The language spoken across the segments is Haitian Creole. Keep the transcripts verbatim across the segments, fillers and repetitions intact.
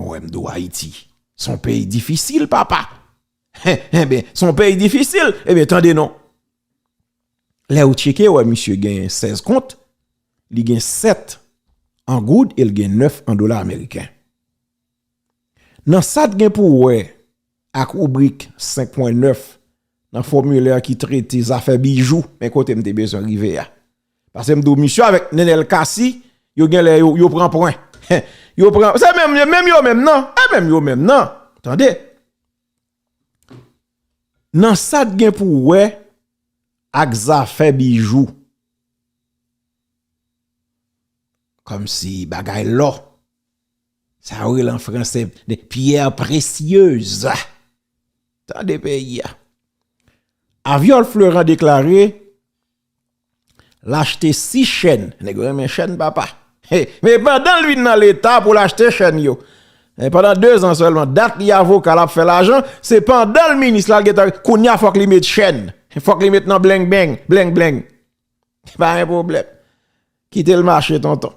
Wè m di w Ayiti. Se yon peyi difisil, papa. Enben, se yon peyi difisil. Enben, tande non. Lè ou tcheke, wè misye gen sèz kont, li gen sèt an goud e l gen nèf an dola ameriken. Nan sa t gen pou wè ak ribrik senk pwen nèf nan fòmilè ki trete zafè bijou, men kote m te bezwen rive a. Paske m di w, misye avèk Nenel Cassy, yo genlè yo, yo pran pwen. Yo pran, se menm, menm yo menm nan. E menm yo menm nan. Tande. Nan sa t gen pou wè ak zafè bijou. Kòmsi bagay lò. Sa yo rele an franse de pierre précieuse. Tande peyi a. Aviol Fleurant deklare l achte sis chèn. Nèg yo renmen chèn, papa. Men pandan l vin nan leta pou l achte chèn yo. Men pandan de zan sèlman, dat li avoka l ap fè lajan, se pandan l minis la, l gentan, kounye a fòk li met chèn. Fòk li met nan bleng beng, bleng bleng. Pa gen pwoblèm. Kite l mache, tonton.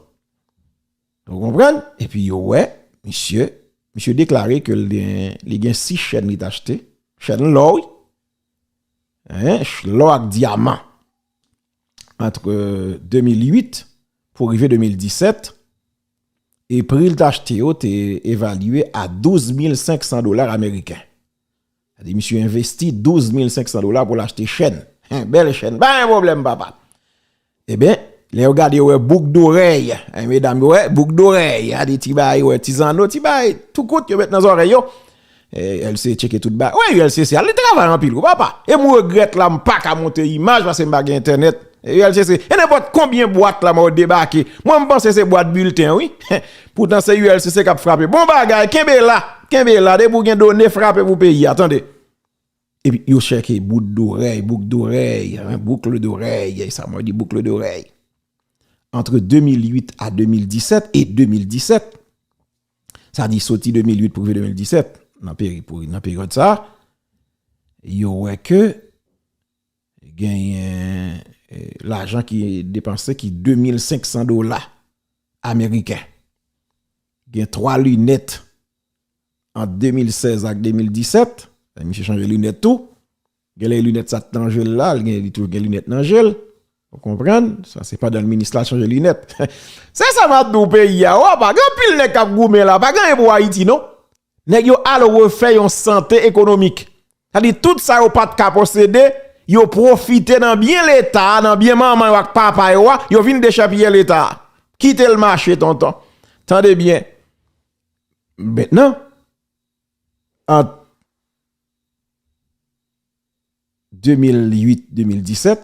Ou konprann? Epi yo wè, misye, misye deklare ke li gen, li gen sis chèn li t achte. Chèn lò, wi. Hein, ch-, lò ak dyaman. Ant de mil uit pou rive de mil disèt, e pri l t achte yo te evalye a douz mil senk san dola ameriken. Sa di, misye envesti douz mil senk san dola pou l achte chèn. Hen, bèl chèn. Pa gen pwoblèm, papa. Ebyen, lè yo gade, yo wè bouk dorèy. Hen, medam yo wè bouk dorèy. Gade ti bagay, yo wè ti zanno, ti bagay, tou kout, yo met nan zòrèy yo. E, U L C C tcheke tout bagay. Wi, U L C C, li travay anpil, wi, papa. E m regrèt la, m pa ka monte imaj paske m pa gen entènèt. E U L C C, e nenpòt konbyen bwat la mwen yo debake. Mwen, m panse se bwat bilten, wi. Poutan, se U L C C k ap frape. Bon bagay, kenbe la. Kenbe la. Depi w gen done, frape pou peyi a, tande. Epi, yo chèke bout dorèy, bouk dorèy, hein, boucle d'oreille, sa mwen di boucle d'oreille. Entre de mil uit a de mil disèt e de mil disèt, sa di soti de mil uit pou rive de mil disèt, nan peri-, pou, nan peryòd sa, yo wè ke genyen, eh, lajan ki depanse ki de mil senk san dola ameriken. Gen twa linèt ant de mil sèz ak de mil disèt. Misye chanje linèt tou. Genlè linèt sa t nan je l la, li gen, li toujou gen linèt nan je l. Ou konprann? Sa se pandan minis la chanje linèt. Se sa m ap di w peyi a. Wa, pa gen anpil nèg k ap goumen la. Pa gen anyen pou Ayiti, non. Nèg yo al refè yon sante ekonomik. Sa di tout sa yo pa t ka posede, yo pwofite nan byen Leta a, nan byen manman yo ak papa yo a, yo vin dechèpiye Leta a. Kite l mache, tonton. Tande byen. Mentnan, ant de mil uit, de mil disèt,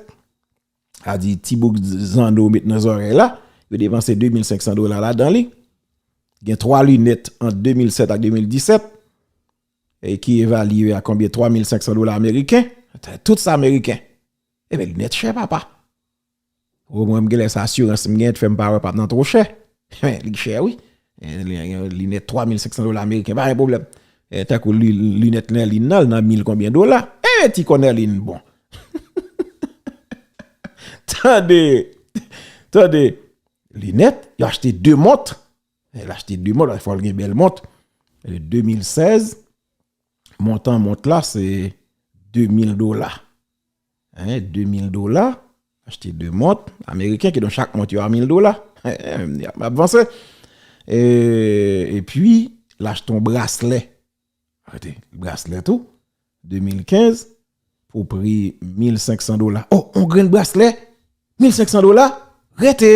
sa di ti bouk zanno met nan zòrèy la, yo depanse de mil senk san dola ladan li. Gen twa linèt ant de mil sèt ak de mil disèt, e ki evalye a konbyen? Twa mil senk san dola ameriken. Tout sa ameriken. Ebyen, linèt chè, papa. O, mwen, m gen lè se asirans m gen, fè m pa wè pa t nan twò chè. Men, li chè, wi. E, li, li, linèt twa mil senk san dola ameriken, pa gen pwoblèm. E, tankou li, linèt Nerline nan, li nan mil konbyen dola? E, ti kò Nerline, bon. Tande, tande. Linèt, yo achte de mont. E, l achte de mont, fò l gen bèl mont. E, de mil sèz, montan mont la, se de mil dola. Hein, de mil dola, achte de mont ameriken, kidonk chak mont yo a mil dola. Hein, hein, m ap vanse. E, epi, l achte yon braslè. Rete, braslè tou, de mil kenz, pou pri mil senk san dola. Oh, yon grenn braslè, mil senk san dola, rete,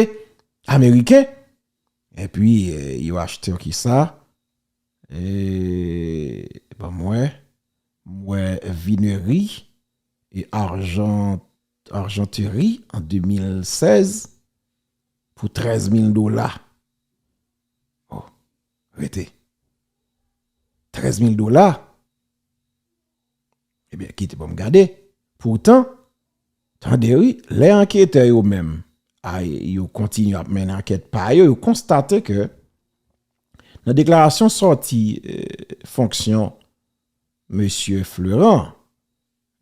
ameriken. Epi, eh, yo achte yon kisa? E, ban m wè, m wè Vineri e Arjan-, Argenteri an de mil sèz pou trèz mil dola. Oh, rete. Trèz mil dola? Ebyen, kite pou m gade. Poutan, tande wi, lè anketè yo menm, a, yo kontinye ap mennen ankèt pa yo, yo konstate ke nan deklarasyon sòti, eh, fonksyon mesye Fleurant,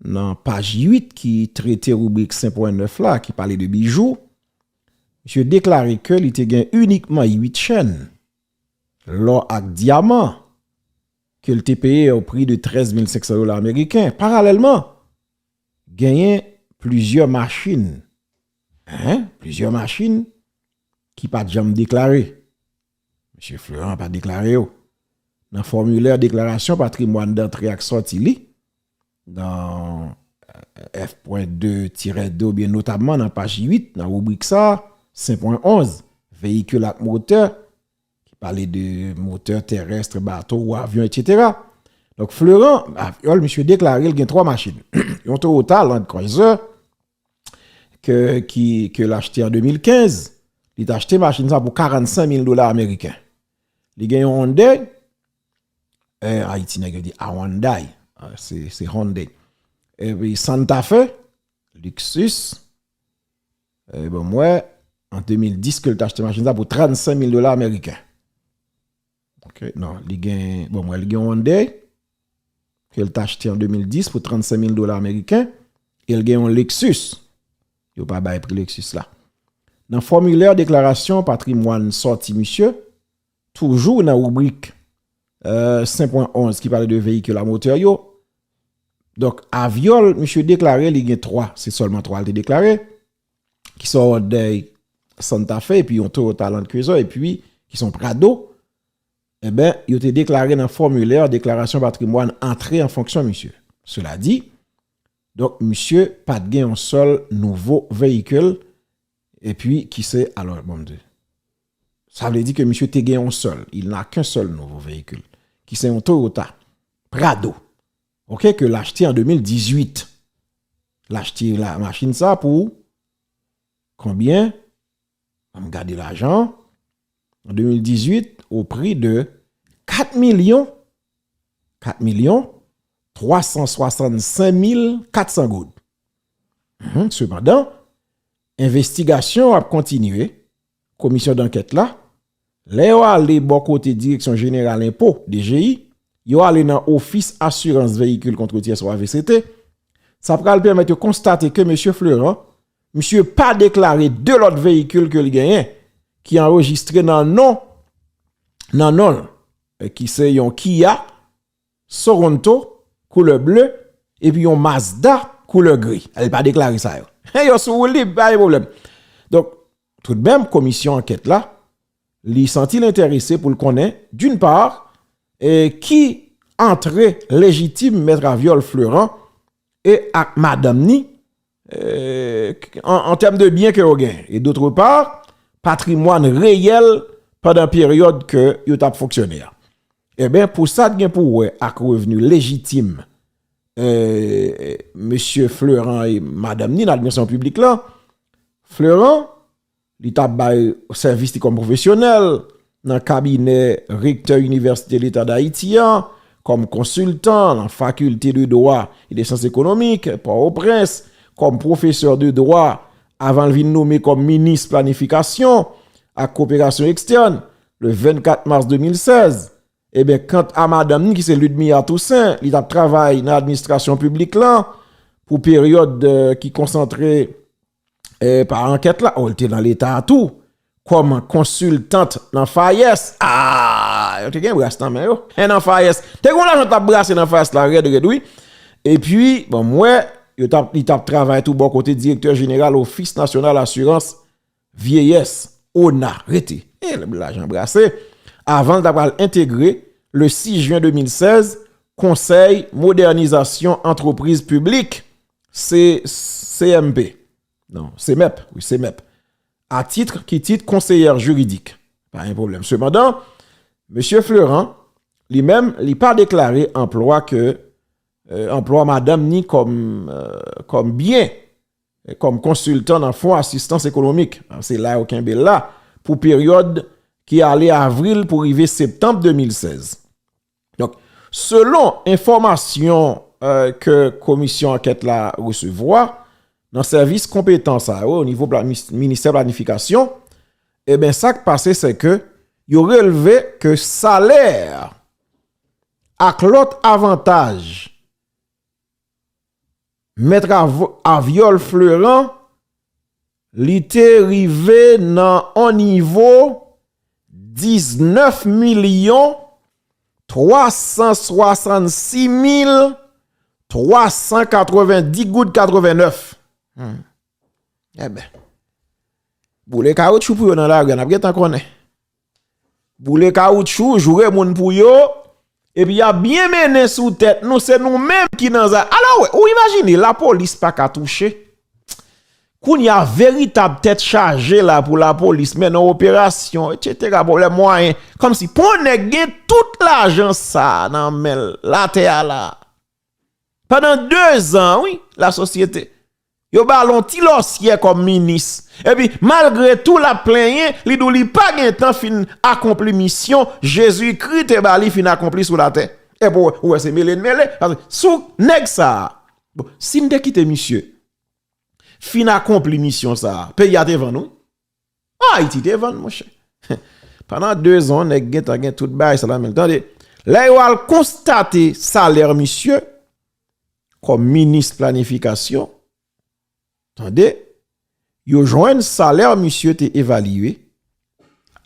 nan paj uit ki trete ribrik senk pwen nèf la, ki pale de bijou, misye deklare ke li te gen inikman uit chèn. lò ak dyaman ke l te peye o pri de trèz mil senk san dola ameriken. Paralèlman, genyen plizyè machin, en, plizyè machin ki pa t janm deklare. Mesye Florent pa deklare yo. Nan fòmilè deklarasyon patrimwàn dantre ak sòti li, nan F pwen de tirè de oubyen notabman nan paj uit, nan ribrik sa, senk pwen onz, veyikil ak motè, ki pale de motè terès, bato ou avyon, etsetera. Donk, Florent, avyòl, misye deklare l gen twa machin. Yon Toyota Land Cruiser, ke, ki, ke l achte an de mil kenz, li t achte machin sa pou karannsenk mil dola ameriken. Li gen yon Hyundai, eh, Ayiti nèg yo di Hyundai, ah, se, se Hyundai. Epi Santa Fe, Lexus, eh, bon, mwen, an de mil dis ke l t achte machin sa pou trannsenk mil dola ameriken. Ok, non, li gen, bon, mwen, li gen yon Hyundai, ke l t achte an de mil dis pou trannsenk mil dola ameriken, e l gen yon Lexus. Yo pa bay pri Lexus la. Nan fòmilè deklarasyon patrimwàn sòti misye, toujou nan ribrik, euh, senk pwen onz ki pale de veyikil a motè yo, donk, avyòl, misye deklare li gen twa, se sèlman twa l te deklare, ki se yon Hyundai Santa Fe, epi yon Toyota Land Cruiser, epi ki se yon Prado, enben, yo te deklare nan fòmilè deklarasyon patrimwàn antre an fonksyon misye. Sela di, donk, misye pa t gen yon sèl nouvo veyikil, epi ki se, alò, bon, m di, sa vle di ke misye te gen yon sèl, il n'a qu'un seul nouveau véhicule, ki se yon Toyota Prado, ok, ke l achte an de mil dizuit. L achte la, machin sa pou konbyen? Ann gade lajan. An de mil dizuit, o pri de kat milyon, kat milyon twa san swasannsenk mil kat san goud. Mhm, sepandan, envestigasyon ap kontinye, komisyon dankèt la, lè yo ale bò kote Direksyon Jeneral Enpo, D G I, yo ale nan Office Assurance Véhicule Contre Tiers ou A V C T, sa pral pèmèt yo konstate ke mesye Florent, misye pa deklare de lòt veyikil ke l genyen, ki anrejistre nan non, nan non l, e ki se yon Kia Sorento, koulè ble, epi yon Mazda, koulè gri. Li pa deklare sa yo. Yo sou woul li, pa gen pwoblèm. Donk, toudmenm, komisyon ankèt la, li santi l enterese pou l konnen, d'une part, e ki antre lejitim Mèt Aviol Florent e ak madanm ni, e, an, an tèm de byen ke yo gen, e d'autre part, patrimwàn reyèl pandan peryòd ke yo t ap fonksyone a. Ebyen, pou sa t gen pou wè ak revni lejitim, e, mesye Florent e madanm ni nan administrasyon piblik la, Florent, li t ap bay sèvis li kòm pwofesyonèl nan kabinè rektè Inivèsite Leta Dayiti an, kòm konsiltan nan Fakilte de Dwa e de Syans Ekonomik, Pòtoprens, kòm pwofesè de dwa, avan l vin nome kòm minis planifikasyon ak koperasyon ekstèn, le vennkat mas de mil sèz. Ebyen, kanta madanm ni, ki se Ludmilla Toussaint, li t ap travay nan administrasyon piblik lan pou peryòd, e, ki konsantre, e, pa ankèt la. O, l te nan Leta a tou, kòm konsiltant nan FAES. A, yo te gen bras nan men yo. E nan FAES. Te gen yon lajan t ap brase nan FAES la, rèd, rèd, wi. Epi, bon, m wè, yo t ap, li t ap travay tou bò kote direktè jeneral Ofis Nasyonal Asirans Vyeyès, ona, rete. E lajan brase. Avan l ta pral entegre, le sis jen de mil sèz, Konsèy Modènizasyon Antrepriz Piblik, se C M P. Non, CMEP, wi, CMEP. A tit, ki tit? Konseyè jiridik. Pa gen pwoblèm. Sepandan, mesye Florent, li menm, li pa deklare anplwa ke, e, anplwa madanm ni kòm, e, kòm byen, e, kòm konsiltan nan Fon Asistans Ekonomik. Se la yo kenbe l la, pou peryòd ki ale avril pou rive septanm de mil sèz. Donk, selon enfòmasyon, e, ke komisyon ankèt la resevwa, nan sèvis konpetan sa yo, o nivo plani-, ministè planifikasyon, ebyen, sa k pase, se ke yo relve ke salè ak lòt avantaj Mèt Av-, Aviol Florent, li te rive nan on nivo diznèf milyon twa san swasann sis mil twa san katrevenndis goud katrevennèf. Hmm. Enben, boule kawoutchou pou yo nan lari a, n ap gentan konnen. Boule kawoutchou, joure moun pou yo, epi y ap byen mennen sou tèt nou, se nou menm ki nan za-, alò, ou imajine, lapolis pa ka touche. Kounye a, veritab tèt chaje la pou lapolis mennen yon operasyon, etsetera, pwoblèm mwayen. Kòmsi, pou yon nèg gen tout lajan sa a nan men l, latè a la. Pandan de zan, wi, lasosyete. Yo ba l yon ti lòsyè kòm minis. Epi, malgre tou, l ap plenyen, li di w li pa gen tan fin akonpli misyon Jezikri te ba li fin akonpli sou latè. Epi, ou wè, se mele n mele. Paske, sou nèg sa a, bon, si n te kite misye fin akonpli misyon sa a, peyi a te vann, wi. Ayiti te vann, monchè. Pandan de zan, nèg gentan gen tout bagay sa nan men l. Tande, lè yo al konstate salè misye kòm minis planifikasyon, tande, yo jwenn salè misye te evalye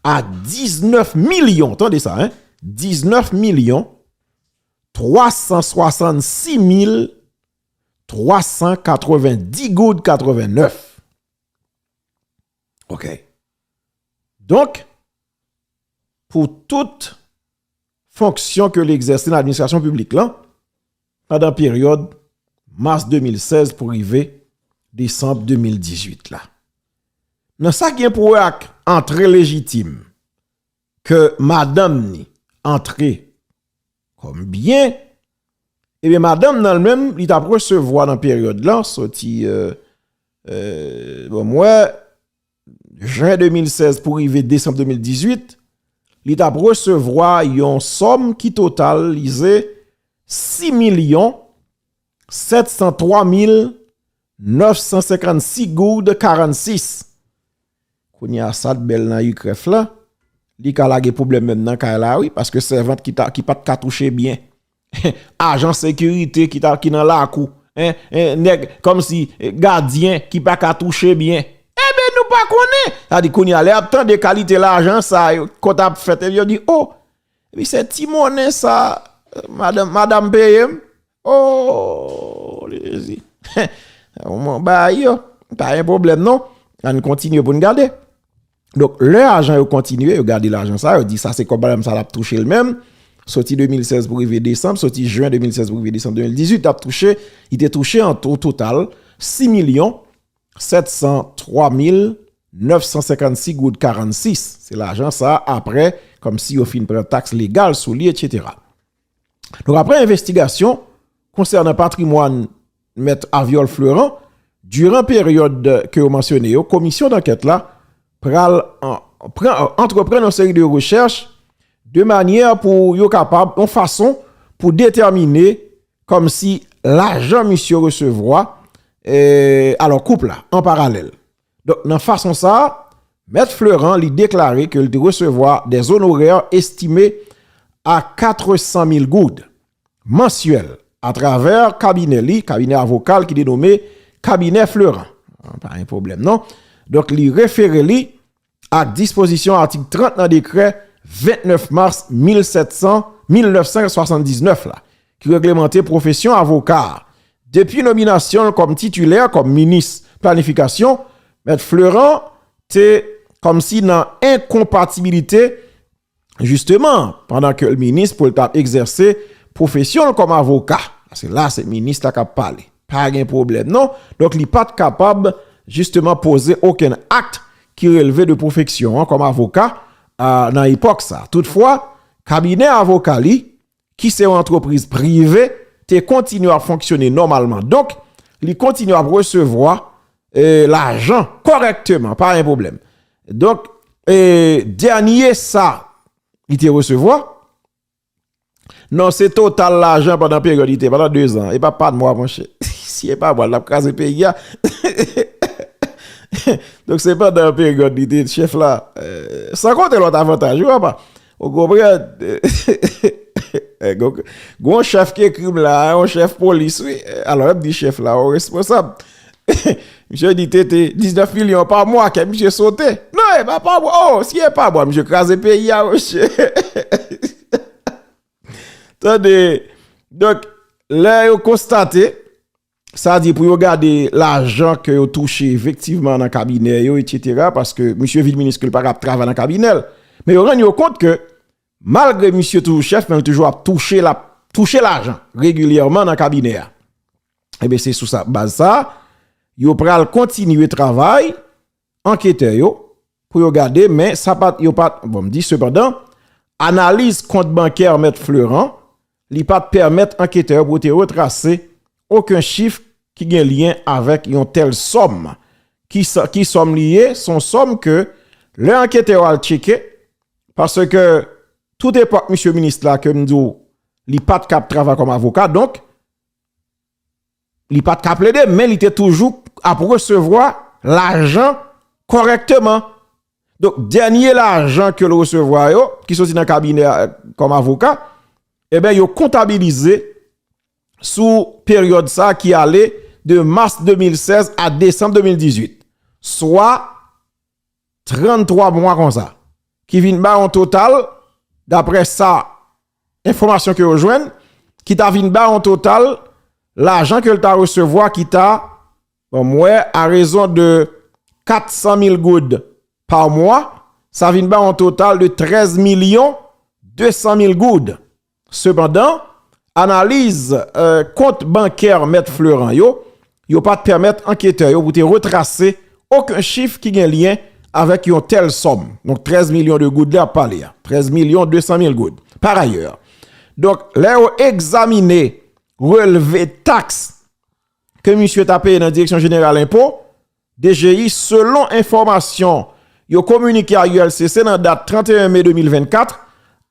a diznèf milyon, tande sa, en, diznèf milyon twa san swasann sis mil twa san katrevenndis goud katrevennèf. Ok. Donk, pou tout fonksyon ke li egzèse nan administrasyon piblik lan, pandan peryòd mas de mil sèz pou rive desanm de mil dizuit la. Nan sa ki gen pou wè ak antre lejitim ke madanm ni antre kòm byen, ebyen, madanm nan l menm, li t ap resevwa nan peryòd lan, soti, euh, euh, bon, m wè, jen de mil sèz pou rive desanm de mil dizuit, li t ap resevwa yon sòm ki totalize sis milyon sèt san twa mil nèf san senkannsis goud karannsis. Kounye a, sa t bèl nan UCREF la, li ka lage pwoblèm menm nan kay la, wi, paske sèvant ki ta, ki pa t ka touche byen, ajan sekirite ki ta, ki nan lakou, en, en, nèg kòmsi, eh, gadyen ki pa ka touche byen. Enben, nou pa konnen. Sa di, kounye a, lè y ap tande kalite lajan sa yo, kont ap fèt, epi yo di, o, epi se ti monnen sa, madanm, madanm peye m. O, Jezi. Mwen bay yo, pa gen pwoblèm non. Ann kontinye pou n gade. Donk, lè ajan yo kontinye, yo gade lajan sa, yo di sa se kòb madanm sa l ap touche l menm. Soti de mil sèz pou rive desanm, soti jen de mil sèz pou rive desanm de mil dizuit, l ap touche, li te touche an, o total sis milyon sèt san twa mil nèf san senkannsis goud karannsis. Se lajan sa a, apre, kòmsi yo fin pran taks legal sou li, etsetera. Donk, apre envestigasyon konsènan patrimwàn Mèt Aviol Fleurant, diran peryòd ke yo mansyone yo, komisyon dankèt la pral an, pran, antreprann yon seri de rechèch de manyè pou yo kapab, yon fason pou detèmine kòmsi lajan misye resevwa, eh, alò koup la, an paralèl. Donk, nan fason sa a, Mèt Fleurant, li deklare ke l te resevwa des honoraires estimés à quatre cent mille goud mansyèl atravè kabinè li, kabinè avoka l ki denome Kabinè Fleurant. Ah, pa gen pwoblèm, non. Donk, li refere li ak dispozisyon atik trant nan dekrè vennèf mas mil sèt san, mil nèf san swasanndiznèf la, ki reglemante pwofesyon avoka a. Depi nominasyon l kòm titilè, kòm minis planifikasyon, Mèt Fleurant te kòmsi nan enkonpatibilite, jisteman, pandan ke l minis pou l t ap egzèse pwofesyon l kòm avoka. Paske la, se minis la k ap pale. Pa gen pwoblèm, non. Donk, li pa t kapab, jisteman, poze okenn akt ki relve de pwofesyon an kòm avoka, a, nan epòk sa. Toutfwa, kabinè avoka li, ki se yon antrepriz prive, te kontinye ap fonksyone nòmalman. Donk, li kontinye ap resevwa, eh, lajan kòrèkteman, pa gen pwoblèm. Donk, eh, dènye sa li te resevwa, non, se total lajan pandan peryòd li te, pandan de zan, e pa pa mwa, monchè. Si e pa mwa, l ap kraze peyi a. Donk, se pandan peryòd li te chèf la. Eh, san konte lòt avantaj, wi, papa. Ou konprann? Eh, gon, gon chèf ki ekri m la, yon chèf polis, wi. Alò, m di chèf la, yon responsab. Misye di, "Tete, diznèf milyon pa mwa, kè misye sote." Non, e pa pa mwa. Oh, si e pa mwa, misye kraze peyi a, mesye. Tande. Donk, lè yo konstate, sa di pou yo gade lajan ke yo touche efektivman nan kabinè yo, etsetera, paske misye vin minis ke l pa ka ap travay nan kabinè l. Men yo rann yo kont ke malgre misye toujou chèf, men l toujou ap touche, l ap touche lajan regilyèman nan kabinè a. Ebyen, se sou sa, baz sa, yo pral kontinye travay anketè yo pou yo gade, men sa pa t, yo pa t, bon, m di, sepandan, analiz kont bankè Mèt Fleuran, li pa t pèmèt anketè yo pou te retrase okenn chif ki gen lyen avèk yon tèl sòm. Ki sa, ki sòm li ye? Se yon sòm ke lè anketè yo al tcheke, paske tout epòk misye minis la ke m di w, li pa t ka ap travay kòm avoka, donk, li pa t ka plede, men li te toujou ap resevwa lajan kòrèkteman. Donk, dènye lajan ke l resevwa yo, ki soti nan kabinè a, kòm avoka, ebyen, yo kontabilize sou peryòd sa ki ale de mas de mil sèz a desanm de mil dizuit, swa tranntwa mwa konsa, ki vin ba yon total, daprè sa, enfòmasyon ke yo jwenn, ki ta vin ba yon total lajan ke l ta resevwa ki ta, bon, m wè, a rezon de kat san mil goud pa mwa, sa vin ba yon total de trèz milyon de san mil goud. Sepandan, analiz, eh, kont bankè Mèt Fleuran yo, yo pa t pèmèt anketè yo pou te retrase okenn chif ki gen lyen avèk yon tèl sòm. Donk, trèz milyon de goud la ap pale a. Trèz milyon de san mil goud. Parayè, donk, lè yo egzamine relve taks ke misye ta peye nan Direksyon Jeneral Enpo, D G I, selon enfòmasyon yo kominike a U L C C nan dat trannteyen me de mil vennkat,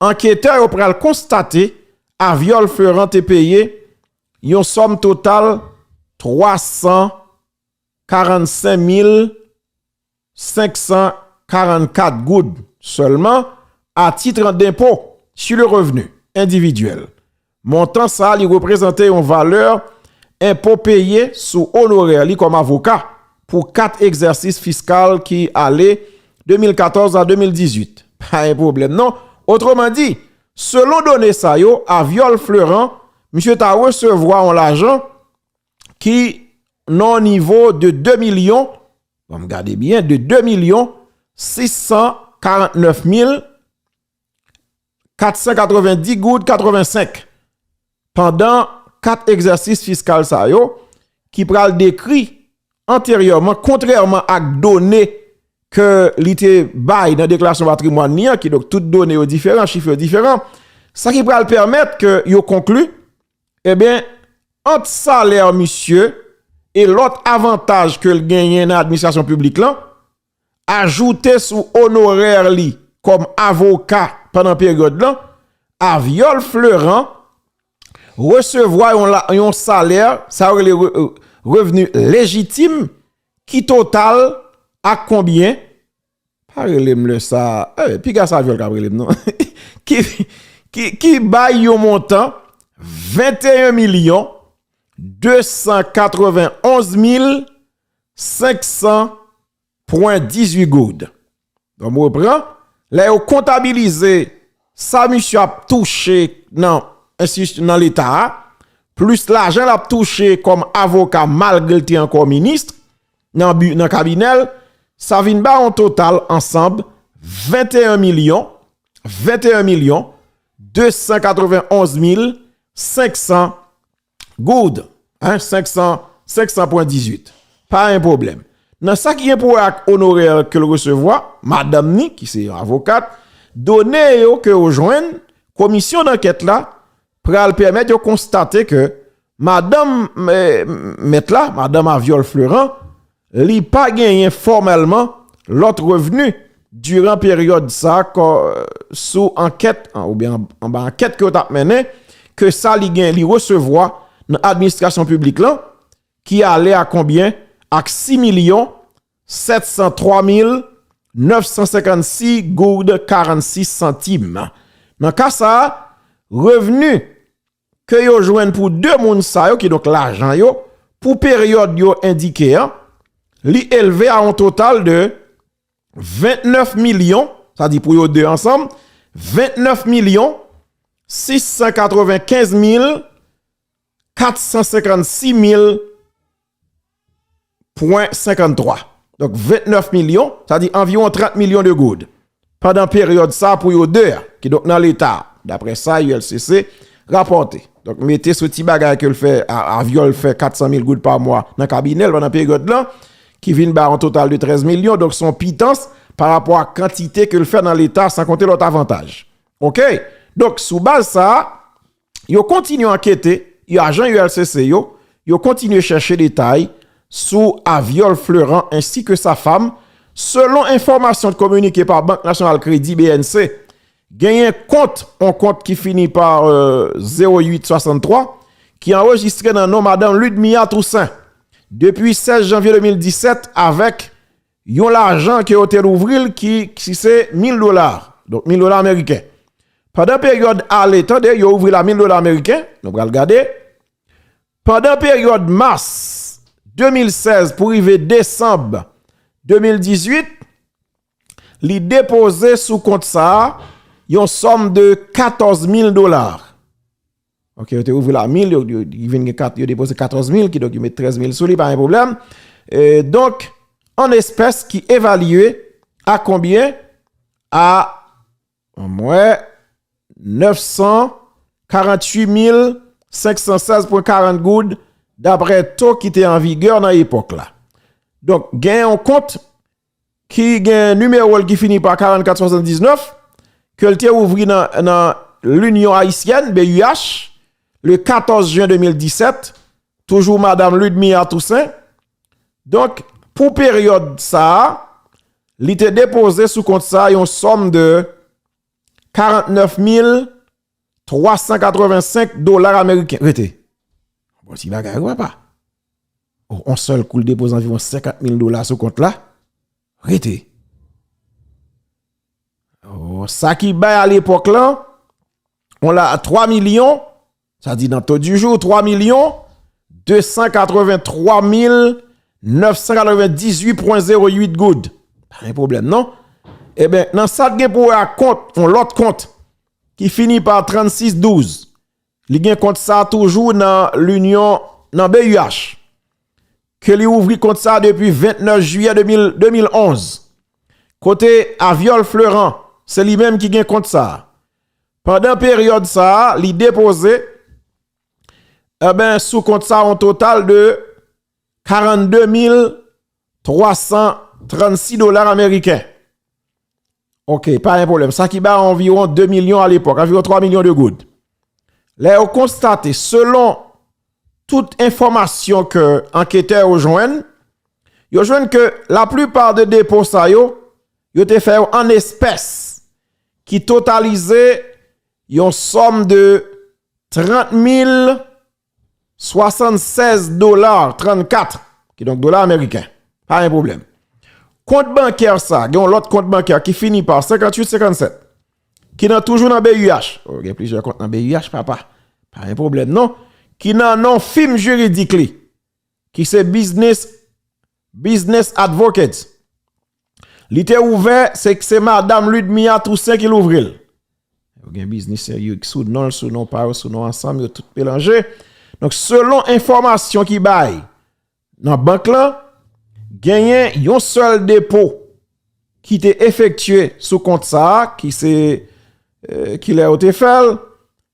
anketè yo pral konstate Aviol Fleuran te peye yon sòm total twa san karannsenk mil senk san karannkat goud sèlman, à titre d'impôt sur le revenu individuel. Montan sa a, li reprezante yon valè enpo peye sou onorè li kòm avoka pou kat egzèsis fiskal ki ale de mil katòz a de mil dizuit. Pa gen pwoblèm non. Otreman di, selon done sa yo, Aviol Fleuran, misye ta resevwa yon lajan ki nan nivo de de milyon, bon, m gade byen, de de milyon sis san karannèf mil kat san katrevendi goud katrevensenk pandan kat egzèsis fiskal sa yo, ki pral dekri anteryèman, kontrèman ak done ke li te bay nan deklarasyon patrimwàn li an, kidonk tout done yo diferan, chif yo diferan, sa ki pral pèmèt ke yo konkli, ebyen, ant salè misye e lòt avantaj ke l genyen nan administrasyon piblik lan, ajoute sou onorè li kòm avoka pandan peryòd lan, Aviol Fleuran resevwa yon, la, yon salè, sa yo rele re, revni lejitim, ki total ak konbyen? Pa rele m lè sa, eh, piga sa Aviol k ap rele m non. Ki, ki, ki bay yon montan venteyen milyon de san katrevenonz mil senk san pwen dizuit goud. Donk, m repran, lè yo kontabilize sa misye ap touche nan enstitisyon, nan Leta a, plis lajan l ap touche kòm avoka malgre l te ankò minis nan bi, nan kabinè l, sa vin ba yon total ansanm venteyen milyon, venteyen milyon de san katrevenonz mil senk san goud, hein, senk san, senk san pwen dizuit. Pa gen pwoblèm. Nan sa ki gen pou wè ak onorè ke l resevwa, madanm ni, ki se yon avokat, done yo ke yo jwenn, komisyon dankèt la pral pèmèt yo konstate ke madanm, eh, mèt la, madanm Aviol Fleuran, li pa genyen fòmèlman lòt revni diran peryòd sa, kò, sou ankèt, an, oubyen an, anba ankèt ke yo t ap mennen, ke sa li gen, li resevwa nan administrasyon piblik lan, ki ale a konbyen? Ak sis milyon sèt san twa mil nèf san senkannsis goud karannsis santim. Nan ka sa a, revni ke yo jwenn pou de moun sa yo, kidonk lajan yo, pou peryòd yo endike an, li elve a yon total de vennèf milyon, sa di pou yo de ansanm, vennèf milyon sis san katrevenkenz mil kat san senkannsis mil pwen senkanntwa. Donk, vennèf milyon, sa di anviwon trant milyon de goud. Pandan peryòd sa pou yo de a, ki donk nan leta, daprè sa U L C C rapòte. Donk, mete sou ti bagay ke l fè, a, avyòl fè kat san mil goud pa mwa nan kabinè l pandan peryòd lan, ki vin ba yon total de trèz milyon. Donk, se yon pitans pa rapò a kantite ke l fè nan leta, san konte lòt avantaj. Oke? Donk, sou baz sa a, yo kontinye ankete, yo ajan U L C C yo, yo kontinye chèche detay sou avyòl Florent ensi ke sa fam, selon enfòmasyon kominiken pa Bank Nasyonal Kredi, B N C. Genyen kont, yon kont ki fini pa, euh, zewo uit swasanntwa, ki anrejistre nan non madanm Ludmilla Toussaint depi sèz janvye de mil disèt avèk yon lajan ke yo te louvri l ki, ki se mil dola. Donk, mil dola ameriken. Pandan peryòd ale, tande, yo ouvri l a mil dola ameriken, nou pral gade. Pandan peryòd mas de mil sèz pou rive desanm de mil dizuit, li depoze sou kont sa a yon sòm de katòz mil dola. Oke, yo te ouvri l a mil, yo, yo, li vin gen kat, yo depoze katòz mil, kidonk yo met trèz mil sou li, pa gen pwoblèm. E donk, an espès ki evalye a konbyen? A, ann wè, nèf san karanntuit mil senk san sèz pwen karant goud, daprè to ki te an vigè nan epòk la. Donk, gen yon kont ki gen nimewo l ki fini pa karannkat swasanndiznèf, ke l te ouvri nan, nan L'Union Haïtienne, B U H, le katòz jen de mil disèt, toujou madanm Ludmilla Toussaint. Donk, pou peryòd sa a, li te depoze sou kont sa a yon sòm de karantnèf mil twa san katrevensenk dola ameriken. Rete. Bon, ti bagay, wi, papa. Oh, on sèl kou, l depoze anviwon senkant mil dola sou kont la. Rete. Oh, sa ki bay a lepòk lan, on la twa milyon, sa di nan to di jou, twa milyon de san katrevenntwa mil nèf san katrevendizuit pwen zewo uit goud. Pa gen pwoblèm, non? Eben, nan sa k gen pou wè ak kont, on lòt kont, ki fini pa trannsis douz. Li gen kont sa toujou nan L'Union, nan B U H. Ke li ouvri kont sa depi ventnèf jiyè de mil, de mil onz. Kote Aviol Fleurant, se li menm ki gen kont sa. Pandan peryòd sa, li depoze, eben, sou kont sa, on total de karannde mil twa san trannsis dola ameriken. Oke, pa gen pwoblèm. Sa ki ba anviwon de milyon a lepòk, anviwon twa milyon de goud. Lè yo konstate, selon tout enfòmasyon ke anketè yo jwenn, yo jwenn ke laplipa de depo sa yo, yo te fè yo an espès, ki totalize yon sòm de trant mil swasannsèz dola trannkat, kidonk dola ameriken. Pa gen pwoblèm. Kont bankè sa, gen yon lòt kont bankè ki fini pa senkantuit senkannsèt, ki nan, toujou nan B U H. Oh, gen plizyè kont nan B U H, papa. Pa gen pwoblèm, non. Ki nan non fim jiridik li, ki se Business, Business Advocates. Li te ouvè, se, se madanm Ludmilla Toussaint ki louvri l. Yo gen biznis yo sou non l, sou non pa yo, sou non ansanm, yo tout melanje. Donk, selon enfòmasyon ki bay nan bank lan, genyen yon sèl depo ki te efektye sou kont sa a, ki se, eh, ki lè yo te fè l.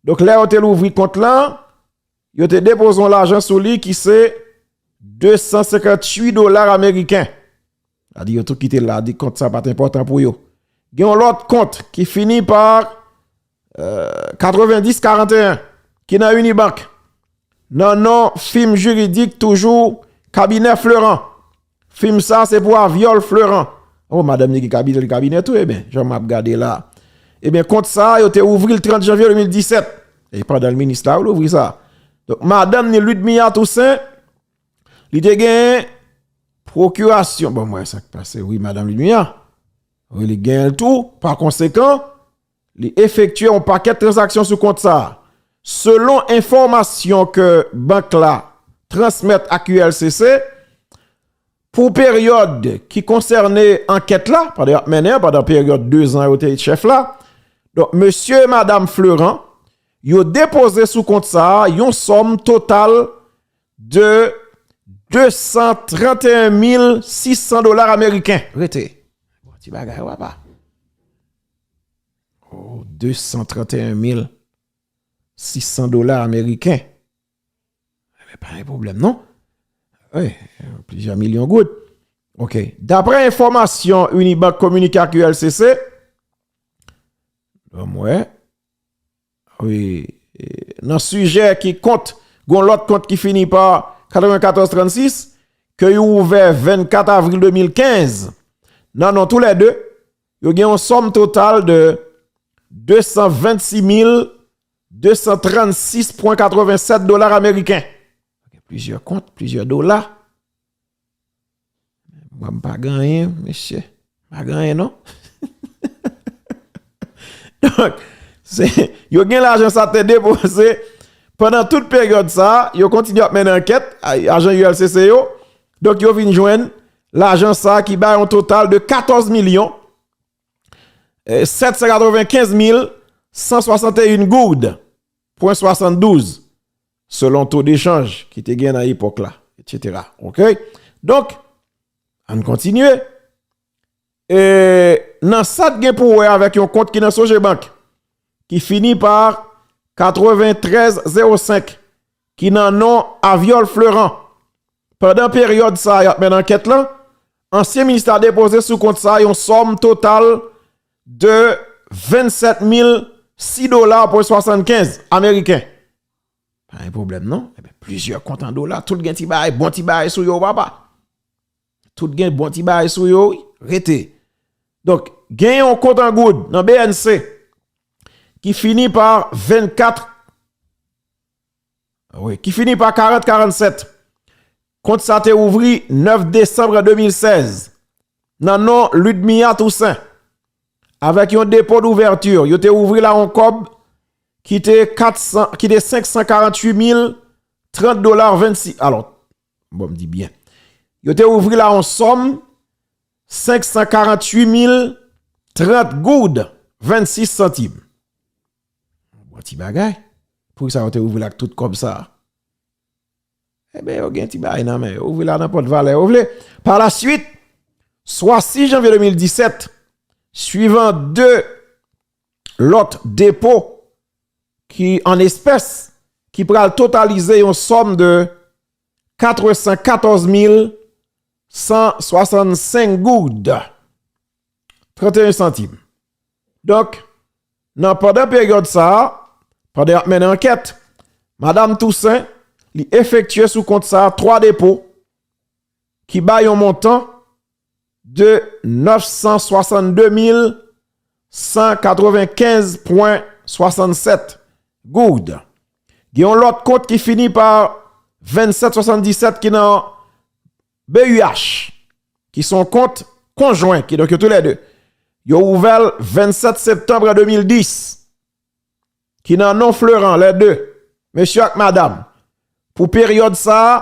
Donk, lè yo te louvri kont lan, yo te depoze yon lajan sou li ki se de san senkantuit dola ameriken. Sa di yo tou kite l la, di kont sa pa t enpòtan pou yo. Gen yon lòt kont ki fini pa, euh, katrevenndis karanteyen, ki nan Unibank. Nan non fim jiridik toujou Kabinè Fleurant. Fim sa se pou Aviol Fleurant. Oh, madanm li gen kabinè, li kabinè tou, ebyen, jan m ap gade la. Ebyen, kont sa, yo te ouvri l trant janvye de mil disèt. E pandan l minis la, yo louvri sa. Donk, madanm ni Ludmilla Toussaint, li te gen pwokirasyon. Bon, mwen, sa k pase, wi, madanm Ludmilla. Wi, li gen l tou. Pa konsekan, li efektye yon pakèt tranzaksyon sou kont sa. Selon enfòmasyon ke bank la transmèt ak U L C C. Pou peryòd ki konsène ankèt la, pandan y ap mennen an, pandan peryòd dezan yo te chèf la, donk, mesye e madam Fleurant, yo depoze sou kont sa a yon sòm total de de san trannteyen mil sis san dola ameriken. Rete. Bon, ti bagay, papa. Oh, de san trannteyen mil sis san dola ameriken. Ebyen, pa gen pwoblèm, non? Wi, plizyè milyon goud. Ok. Daprè enfòmasyon Unibank kominike ak U L C C, ban m wè. Wi, e, nan sijè ki kont, gon lòt kont ki fini pa katrevenkatòz trannsis, ke yo ouvè vennkat avril de mil kenz, nan non toulède, yo gen yon sòm total de de san vennsis mil de san trannsis pwen katrevensèt dola ameriken. Gen plizyè kont, plizyè dola. Mwen, m pa gen anyen, mesye. M pa gen anyen, non. Donk, se, yo gen lajan sa te depoze pandan tout peryòd sa, yo kontinye ap mennen ankèt, a-, ajan U L C C yo. Donk, yo vin jwenn lajan sa ki bay yon total de katòz milyon, eh, sèt san katrevenkenz mil san swasanteyen goud, pwen swasanndouz, selon to de chanj ki te gen nan epòk la, etsetera. Ok? Donk, ann kontinye. E, nan sa k gen pou wè avèk yon kont ki nan Sogebank, ki fini pa katreventrèz zewo senk, ki nan non Aviol Fleurant. Pandan peryòd sa a y ap mennen ankèt lan, ansyen minis la depoze sou kont sa a yon sòm total de vennsèt mil sis dola pwen swasannkenz ameriken. Pa gen pwoblèm, non? Ebyen, plizyè kont an dola, tout gen ti bagay, bon ti bagay sou yo, papa. Tout gen bon ti bagay sou yo, wi. Rete. Donk, gen yon kont an goud nan B N C ki fini pa vennkat, wi, ki fini pa karant karannsèt. Kont sa te ouvri nèf desanm de mil sèz, nan non Ludmilla Toussaint, avèk yon depo douvèti. Yo te ouvri la yon kòb ki te kat san, ki te senk san karanntuit mil trant dola vennsis. Alò, bon, m di byen. Yo te ouvri la yon sòm senk san karanntuit mil trant goud vennsis santim. Bon ti bagay. Poukisa yo te ouvri l ak tout kòb sa a? Ebyen, yo gen ti bagay nan men yo. Ouvri la nenpòt valè yo vle. Pa la swit, swa sis janvye de mil disèt, swivan de lòt depo ki an espès, ki pral totalize yon sòm de kat san katòz mil san swasannsenk goud tranteyen santim. Donk, nan pandan peryòd sa a, pandan y ap mennen ankèt, Madam Toussaint, li efektye sou kont sa a twa depo ki bay yon montan de nèf san swasannde mil san katrevenkenz pwen swasannsèt goud. Gen yon lòt kont ki fini pa vennsèt swasanndisèt ki nan B U H, ki se yon kont konjwen, ki donk yo toulède. Yo ouvè l vennsèt septanm de mil dis, ki nan non Fleurant, lè de, mesye ak madanm. Pou peryòd sa a,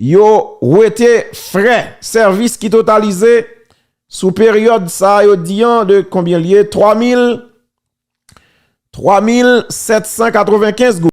yo wete frè sèvis ki totalize sou peryòd sa a, yo di an de konbyen l ye, twa mil, twa mil sèt san katrevenkenz goud.